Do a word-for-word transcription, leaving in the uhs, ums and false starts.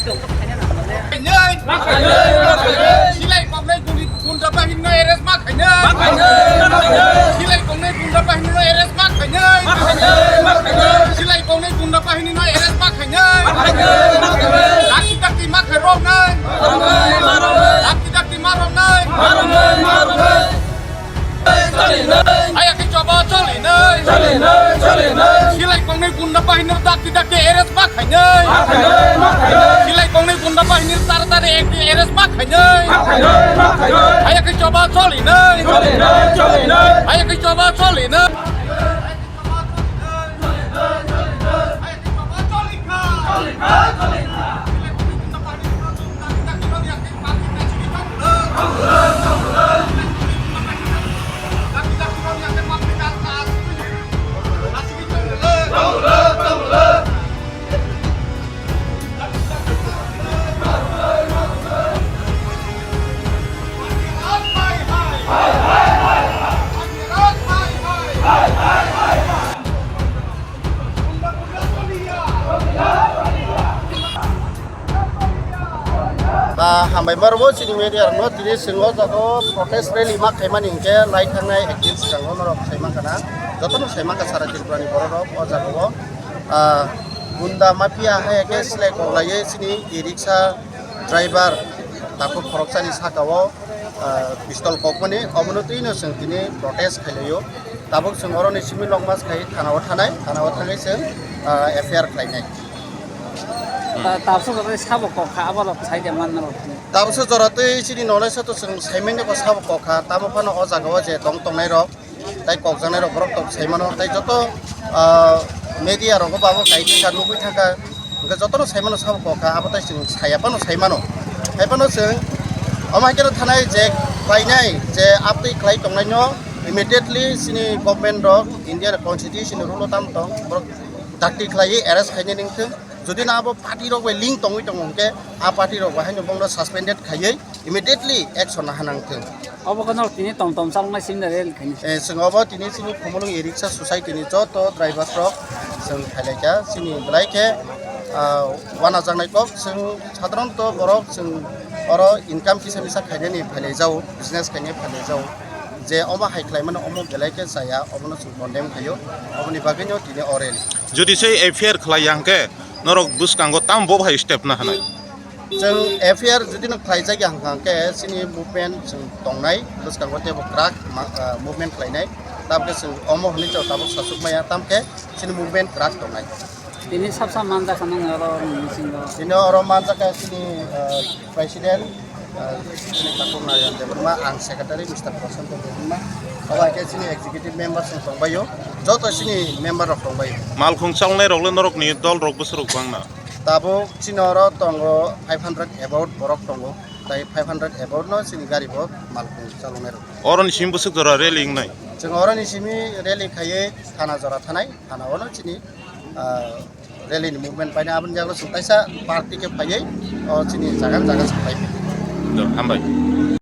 Silai koknai guni gunda bahini no arrest ma khainai. Silai koknai gunda bahini no arrest ma khainai. Silai koknai gunda bahini no arrest ma khainai. Dakti dakti ma khai rok nai. Dakti dakti ma rok nai. Aya khe choba choli nai. Choli nai, choli nai. Silai koknai gunda bahini no dakti dakti arrest ma khainai. Ma khainai, ma khainai. Silai koknai gunda bahini no tara tara ekti arrest ma khainai. Ma khainai, ma khainai. Aya khe choba choli nai. Choli nai, choli nai. Aya khe choba choli nai. Ah, hambai maro bo chini media rokno tini chwng o jaga o protest rally ma khaimani hinkhe lai thangnai ek din swkango norok sai mankha na, jotono sai mankha sara Tripura ni borok rok o jaga o, ah, gunda mafia hai khe silai kok laiwi chini e-rickshaw driver takhuk khoroksani saka o, ah, pistol kokmani, omono twino chwng tini protest khailaio. Tabuk chwng oroni simi long march khai thana o thanai, thana o thangwi chwng, ah, F I R khlainai. Ta-, tabuk jora tei sabo kok kha, abo rok sai de man rok. Tabuk jora tei chini nonai sato chwng saimanya ko sabo kok kha, tamo phano o jaga o je tong tongnai rok, tai kokjaknai rok borok tok sai mano, tai joto, ah, media rogo babo kai thangkha, nugwi thangkha, hwnkhe jotono sai mano sabo kok kha, abo tai chwng saya phano sai mano. Hai phano chwng omo hai kheno thanai je khlainai, je abtwi khlai tongnai no immediately chini government rok India constitution ni rule o tam tong, borok dakti khlaiwi arrest khainai ningthung. Jodi na abo party rok bai link tongwi tongo hwnkhe, a party rok bai haino bongno suspended khaiwi immediately action naha nangthung. Obo kheno tini tom tom chaloknai simi rally khainai. Eh, chwng obo tini chini Khumulwng e-rickshaw society ni joto drivers rok chwng khailaikha. Chini belai khe, ah, wanajaknai kok, chwng sadharanto borok chwng oro income kisa misa khainani phailaijao, business khainani phailaijao. Je omo hai khlaimano omo belai khe chaya, obono chwng condemn khaio. Oboni bagwino tini o rally. Jodi se F I R khlai ya hwnkhe, norok bwskango tamo bo hai step na hwnwi? Chwng F I R jodi no khlaijak ya hwnkha hwnkhe chini movement chwng tongnai, bwskango teibo kwrak ma-, ah, movement khlainai. Tamkhe chwng omo hwnwi chwng tabuk sachuk maya, tamkhe chini movement kwrak tongnai. Tini sabsa manjak kha nang oro ni bisingo? Tini oro manjak kha chini, ah, president, ah, chini Takhuk Narayan Debbarma, ang secretary Mister Prashanto Debbarma. Abo hai khe chini executive member chwng tongbaio, joto chini member rok tongbaio. Malkhung chalnai rok le norok ni dol rok bwswk rok bang na? Tabuk chini oro tongo five hundred about borok tongo, tai five hundred about no chini gari bo malkhung chalongnai rok. Oro ni simi bwswk jora rally wngnai? Chwng oro ni simi rally khaiwi thana jora thanai, thana o no chini, ah, rally ni movement paina aboni jagao chwng kaisa party khe phaiwi o chini jaga jaga chwng phai. Do, hambai.